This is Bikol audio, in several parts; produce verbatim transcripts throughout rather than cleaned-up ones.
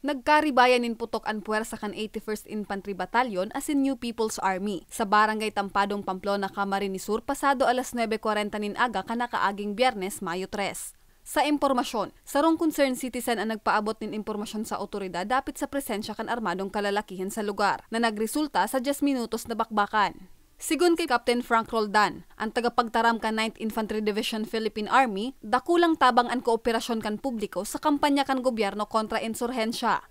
Nagkaribayan nin putok an pwersa kan eighty-first Infantry Battalion asin New People's Army sa Barangay Tampadong, Pamplona, Camarines Sur, pasado alas nuebe kwarenta nin aga kan nakaaging Biyernes, Mayo tres. Sa impormasyon, sarong concerned citizen an nagpaabot nin impormasyon sa awtoridad dapit sa presensya kan armadong kalalakihan sa lugar, na nagresulta sa dyes minutos na bakbakan. Sigon ki Captain Frank Roldan, an tagapagtaram kan Ninth Infantry Division Philippine Army, dakulang tabang an kooperasyon kan publiko sa kampanya kan gobyerno kontra insurhensya.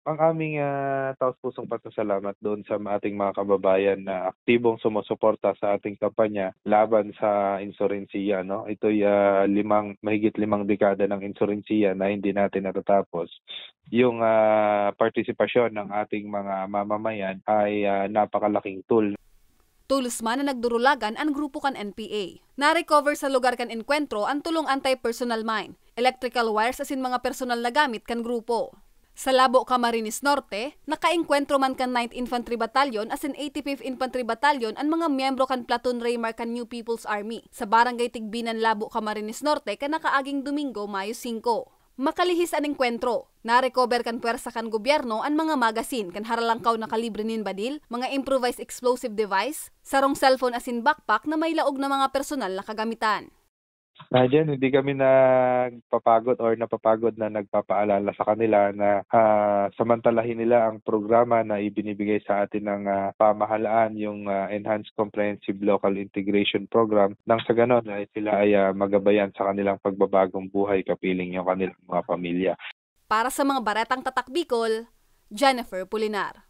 Ang aming, ah, taos-pusong pasasalamat doon sa ating mga kababayan na aktibong sumusuporta sa ating kampanya laban sa insurensiya, no? Ito'y, ah, limang, mahigit limang dekada ng insurensiya na hindi natin natatapos. Yung, ah, partisipasyon ng ating mga mamamayan ay, ah, napakalaking tool. Tolos man na nagdurulagan an grupo kan N P A. Na-recover sa lugar kan engkwentro an tolong anti-personnel mine, electrical wires asin mga personal na gamit kan grupo. Sa Labo, Camarines Norte, nakaengkwentro man kan Ninth Infantry Battalion asin eighty-fifth Infantry Battalion an mga miyembro kan Platoon Raymark kan New People's Army sa Barangay Tigbinan, Labo, Camarines Norte, kan nakaaging Domingo, Mayo singko. Makalihis an engkwentro, na-recover kan pwersa kan gobyerno an mga magasin kan haralangkaw na kalibre nin badil, mga improvised explosive device, sarong cellphone asin backpack na may laog na mga personal na kagamitan. Ah, diyan, hindi kami nagpapagod or napapagod na nagpapaalala sa kanila na, ah, samantalahin nila ang programa na ibinibigay sa atin ng, ah, pamahalaan, yung, ah, Enhanced Comprehensive Local Integration Program, nang sa ganon ay sila ay, ah, magabayan sa kanilang pagbabagong buhay kapiling yung kanilang mga pamilya. Para sa mga baretang Tatak Bicol, Jennifer Pulinar.